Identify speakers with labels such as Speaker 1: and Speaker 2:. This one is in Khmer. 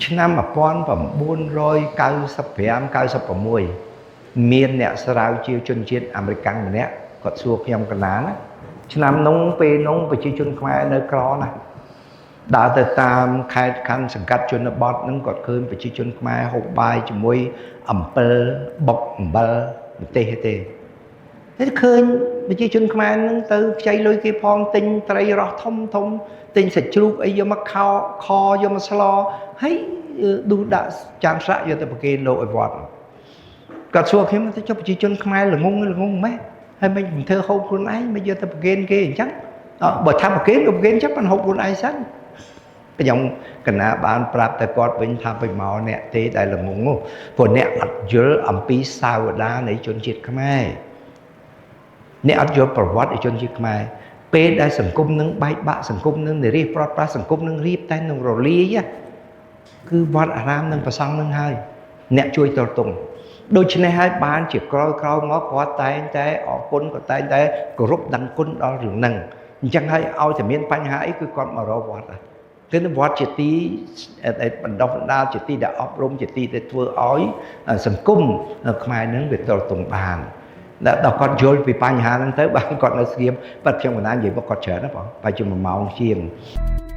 Speaker 1: ឆ្នាំ1995 96មានអ្នកស្រាវជ្រាវជនជាតិអាមេរិកម្នាក់គាត់សួរខ្ញុំកណាណាឆ្នាំនោះពេលនោះប្រជាជនខ្មែរនៅក្រណាស់ដើរទៅតាមខេត្តខណ្ឌសង្កាត់ជនបទហ្នឹងគាត់ឃើញប្រជាជនខ្មែរហូបបាយជាមួយអំពិលបុកអំបិលម្ទេសទេតែឃើញប្រជាជនខ្មែរហ្នឹងទៅខ្ចីលុយគេផងទិញត្រីរស់ធំធំទិញសាច់ជ្រូកអីយកមកខោខយកមកស្លហើយឌូដាក់ចានស្រាក់យកទៅប្រគេនលោកឲ្យវត្តគាត់សួរខ្ញុំទៅចុះប្រជាជនខ្មែរល្ងងល្ងងម៉េចហើយមិនធ្វើហូបខ្លួនឯងមិនយកទៅប្រគេនគេអញ្ចឹងបើថាប្រគេនក៏ប្រគេនចឹងប៉ុន្តែហូបខ្លួនឯងសិនខ្ញុំកណាបានប្រាប់តែគាត់វិញថាបិមកអ្នកទេដែលល្ងងនោះព្រោះអ្នកអត់យល់អំពីសាវតានៃជនជាតិខ្មែរអ្នកអត់យល់ប្រវត្តិនៃជនជាតិខ្មែរពេលដែលសង្គមនឹងបែកបាក់សង្គមនឹងនិរិះប្រត់ប្រាស់សង្គមនឹងរៀបតែនឹងរលាយគឺវត្តអារាមនិងព្រះសង្ឃនឹងហើយអ្នកជួយតទល់ដូច្នេះហើយបានជាក្រោយក្រោយមកគាត់តែងតែអរគុណគាត់តែងតែគោរពដឹងគុណដល់រឿងហ្នឹងអញ្ចឹងហើយឲ្យតែមានបញ្ហាអីគឺគាត់មករកវត្តគឺវត្តជាទីបណ្ដុះបណ្ដាលជាទីដែលអប់រំជាទីដែលធ្វើឲ្យសង្គមខ្មែរនឹងវាទល់ទងបានដល់គាត់យល់ពីបញ្ហាហ្នឹងទៅបានគាត់នៅស្ងៀមបាត់ខ្ញុំកណានិយាយមកគាត់ច្រើនណាបងបែរជា1ម៉ោងជាង។